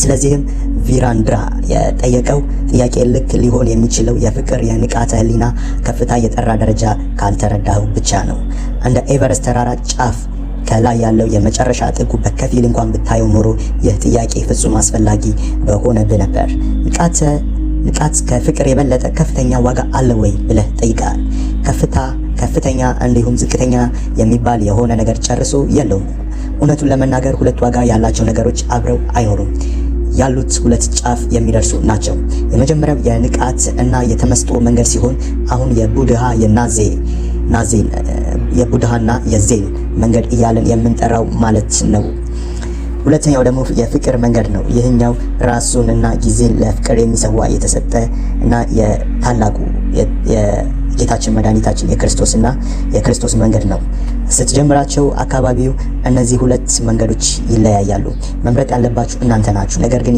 ስለዚህም ቪራንድራ የጠየቀው ጥያቄ ልክ ሊሆን የሚችለው የፍቅር የንቃተ ህሊና ከፍታ የጠራ ደረጃ ካልተረዳው ብቻ ነው። እንደ ኤቨረስት ተራራ ጫፍ ከላይ ያለው የመጨረሻ ጥጉ በከፊል እንኳን ብታየው ኖሮ ይህ ጥያቄ ፍጹም አስፈላጊ በሆነብህ ነበር። ንቃት ከፍቅር የበለጠ ከፍተኛ ዋጋ አለ ወይ ብለህ ጠይቀሃል። ከፍታ፣ ከፍተኛ እንዲሁም ዝቅተኛ የሚባል የሆነ ነገር ጨርሶ የለውም። እውነቱን ለመናገር ሁለት ዋጋ ያላቸው ነገሮች አብረው አይኖሩም። ያሉት ሁለት ጫፍ የሚደርሱ ናቸው። የመጀመሪያው የንቃት እና የተመስጦ መንገድ ሲሆን አሁን የቡድሃ የናዜ ናዜን የቡድሃና የዜን መንገድ እያልን የምንጠራው ማለት ነው። ሁለተኛው ደግሞ የፍቅር መንገድ ነው። ይህኛው ራሱን እና ጊዜን ለፍቅር የሚሰዋ የተሰጠ እና የታላቁ የጌታችን መድኃኒታችን የክርስቶስና የክርስቶስ መንገድ ነው። ስትጀምራቸው አካባቢው እነዚህ ሁለት መንገዶች ይለያያሉ። መምረጥ ያለባችሁ እናንተ ናችሁ። ነገር ግን